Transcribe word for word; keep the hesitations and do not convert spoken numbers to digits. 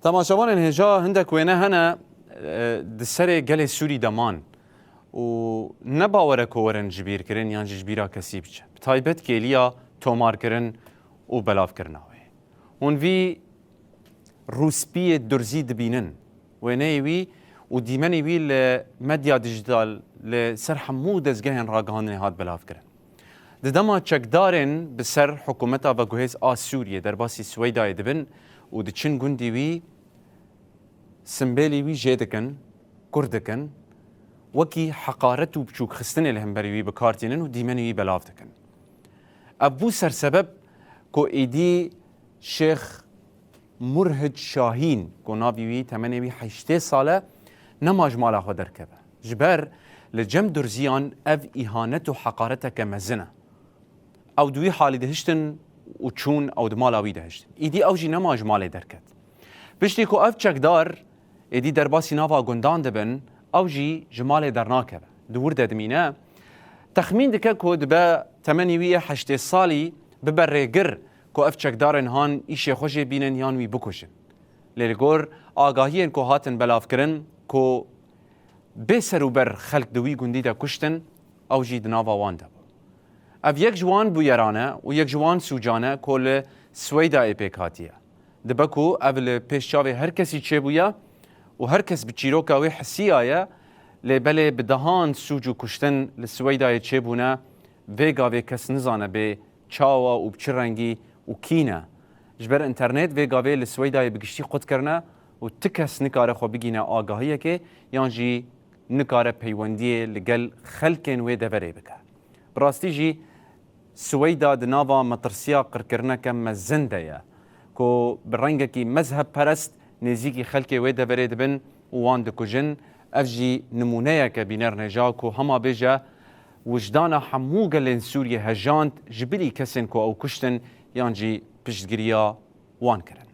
Temaşevanên hêja, hindek wêne hene, e, di serê gelê Sûrî de man û ne bawer e ku werin ji bîr kirin yan jî ji bîra kesî biçe. Bi taybet kêliya tomarkirin û belavkirina wê. Hûn vî rûspiyê durzî dibînin. Wêneyê wî û dîmenê wî li medya dijîtal li ser hemû dezgehên ragihandinê hat belavkirin. Di dema çekdarên bi ser hikûmeta veguhêz a Sûriyê derbasî Swêdayê dibin û diçin gundî wî, simbêlî wî jê dikin, kurt dikin, wekî heqaret û biçûkxistinê li hemberî wî bi kar tînin û dîmenê wî belav dikin. Ev bû sersebeb ku êdî Şêx Murhid Şahîn, ku navî wî, temenê wî heştê sal e, nema ji mala xwe derkeve. Ji ber li cem durziyan ev îhanet û heqareteke mezin e. Ew di wî halî de hiştin û çûn, ew di mala wî de hiştin. Îdî ew jî nema ji malê derket. Piştî ku ev çekdar êdî derbasî nava gundan dibin, ew jî ji malê dernakeve. Di wir de dimîne. Texmîn dike ku dibe temenî wî yê heştê salî bibe rêgir ku ev çekdarên han îşê xwe jê bînin yan wî bikujin. Lê li gor agahiyên ku hatin belavkirin ku bê ser û ber xelk di wî gundî de kuştin, ew jî di nava wan de bû. Ev yek ji wan bûyeran e û yek ji wan sûcan e ku li Swêdayê pêk hatiye. Dibe ku ev li pêş çavê her kesî çêbûye û her kes bi çîroka wê hisiyaye, lê belê bi dehan sûc û kuştin li Swêdayê çêbûne, vê gavê kes nizane bê çawa û bi çi rengî û kî ne. Ji ber înternet vê gavê li Swêdayê bi giştî qut kirine û ti kes nikare xwe bigîne agahiyekê yan jî nikare peywendiyê li gel xelkên wê deverê bike. Bi rastî jî Swêda di nava metirsiya qirkirineke mezin de ye, ku bi rengekî mezhebperest nêzîkî xelkê wê deverê dibin û wan dikujin. Ev jî nimûneyeke bîner nêja ku hema bêje wijdana hemû gelên Sûriyê hejand ji bilî kesên ku ew kuştin yan jî piştgiriya wan kirin.